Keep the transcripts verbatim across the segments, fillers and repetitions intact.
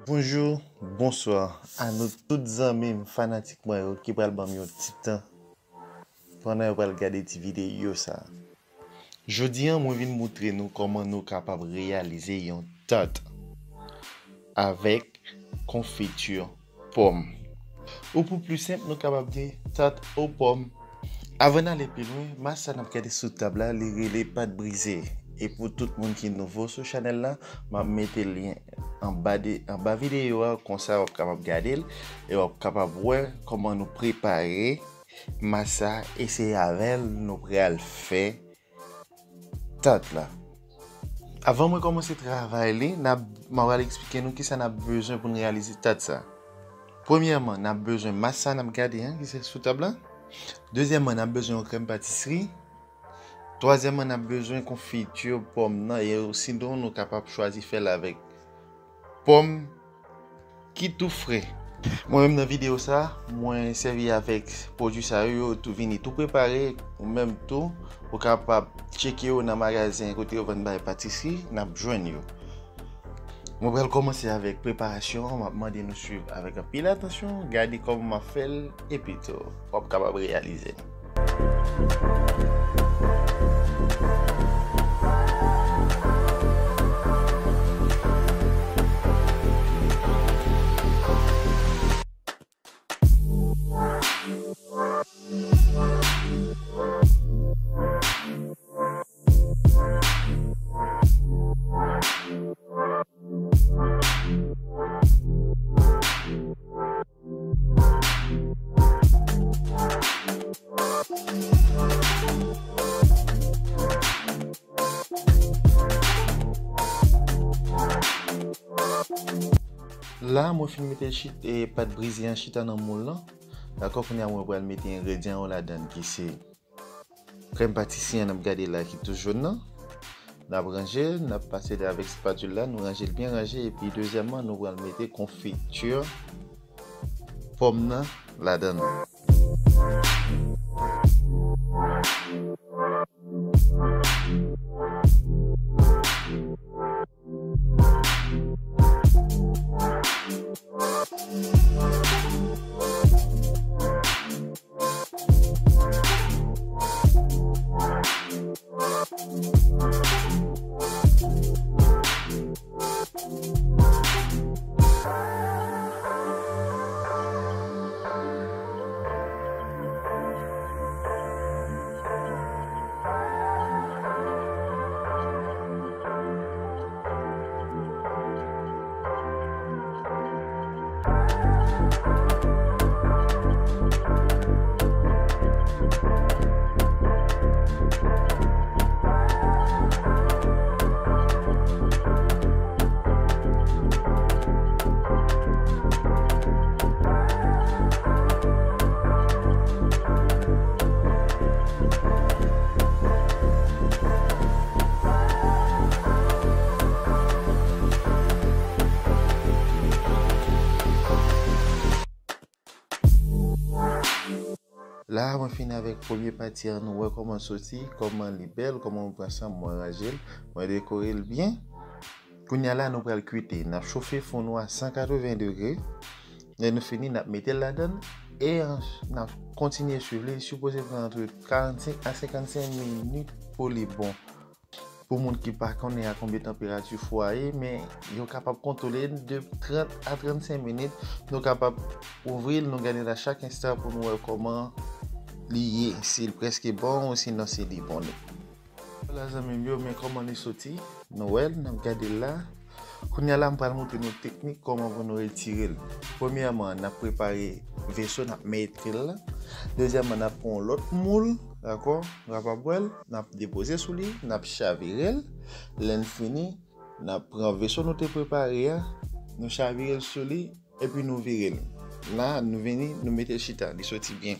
Bonjou, bonswa a nou tout zanmi m, fanatik mwen yo ki pral ban m yon ti tan pandan yo pral gade ti videyo sa. Jodi a, mwen vin moutre nou kòman nou kapab reyalize yon tart avèk konfiti pòm. Ou pou pli senp, nou kapab di tart o pòm. Avan n ale pi lwen, mas sa n ap gade sou tab la, li rele pat brize. E pou tout moun ki nouvo sou chanèl la, m ap mete lyen anba de, anba videyo a, konsa w ap kapab gade l, e w ap kapab wè kòman nou prepare mas sa, e se avè l nou pral fè tart la. Avan mwen kòmanse travay li, n ap, m a pral eksplike nou kisa n ap bezwen pou n reyalize tart sa. Premyèman, n ap bezwen mas sa n ap gade an, ki se sou tab la. Dezyèmman, n ap bezwen yon krèm patisri. Twazyèmman, n ap bezwen konfiti pòm nan, e sinon nou kapab chwazi fè l avèk pòm ki tou fre. Mwen menm nan videyo sa, mwen sèvi avèk pwodui sa yo, yo tou vini tou prepare, ou menm tou, ou kapab tcheke yo nan magazen kote yo vann bagay patisri, n ap jwenn yo. Mwen pral kòmanse avèk preparasyon an, m ap mande nou swiv avèk anpil atansyon, gade kòman m ap fè l, epi tou, w ap kapab reyalize l. La, mwen fin mete chit-, e, pat brize an chita nan moul lan. Dakò, kounye a mwen pral mete engredyan yo ladan l, ki se krèm patisri an n ap gade la ki tou jòn nan. N ap ranje l, n ap pase l avèk sipatil la, nou ranje l byen ranje, epi dezyèmman, nou pral mete konfiti pòm nan ladan l. La, mwen fini avèk premye pati an, nou wè kòman l soti, kòman li bèl, kòman mwen pran san m, mwen ranje l, mwen dekore l byen. Kounye a la, nou pral kwite. N ap chofe fou nou a san katreven degre. Lè nou fini, n ap mete l ladan l. E an, n ap kontinye swiv li. Li sipoze pran ant karannsenk a senkannsenk minit pou li bon. Pou moun ki pa konnen a konbyen tanperati fou a ye, men yo kapab kontwole l de trant a trannsenk minit. Nou kapab ouvri l, nou gade l a chak enstan pou nou wè kòman li ye, si l prèske bon ou sinon si li bon. Vwala zanmi m yo, men kòman li soti. Nou wè l, n ap gade l la. Kounye a la, m pral montre nou teknik kòman pou nou retire l. Premyèman, n ap prepare veso, n ap mete l la. Dezyèmman, n ap pran yon lòt moul, dakò? Nou kapab wè l, n ap depoze sou li, n ap chavire l. Lè n fini, n ap pran veso nou te prepare a, nou chavire l sou li, epi nou vire l. La, nou vini, nou mete l chita, li soti byen.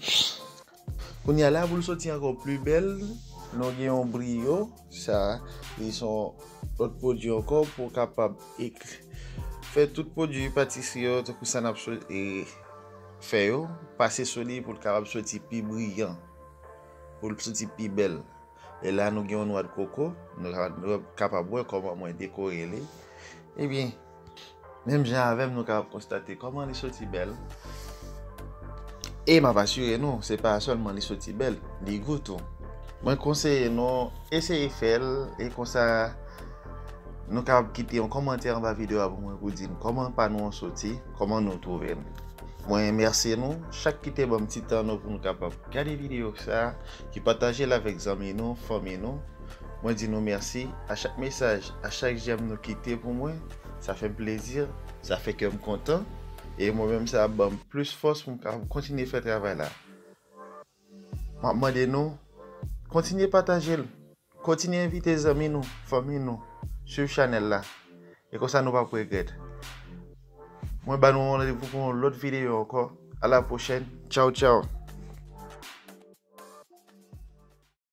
Kounye a la, pou l soti ankò pli bèl, nou gen yon briyo. Sa, li se yon lòt pwodui ankò pou w kapab ek-, fè tout pwodui patisri yo, tankou sa n ap sot-, e, fè yo, pase sou li pou l kapab soti pi briyan, pou l soti pi bèl. E la, nou gen yon nwa de koko, nou ka-, nou kapab wè kòman mwen dekore li. Ebyen, Menm jan avè m, nou kapab konstate kòman li soti bèl. E m ap asire nou, se pa sèlman li soti bèl, li gou tou. Mwen konseye nou eseye fè l, e konsa nou kapab kite yon kòmantè anba videyo a pou mwen, pou di m kòman pa nou an soti, kòman nou twouve l. Mwen remèsye nou chak ki te ban m ti tan nou pou nou kapab gade videyo sa, ki pataje l avèk zanmi nou, fanmi nou. Mwen di nou mèsi a chak mesaj, a chak j'aime nou kite pou mwen. Sa fè m plezi, sa fè kè m kontan. E mwen menm, sa ap ban m plis fòs pou m ka kontinye fè travay la. M ap mande nou, kontinye pataje l, kontinye envite zanmi nou, fanmi nou, swiv chanèl la. E konsa nou p ap regrèt. Mwen ba nou yon randevou pou yon lòt videyo ankò. A la pwochèn. Tchaw, tchaw.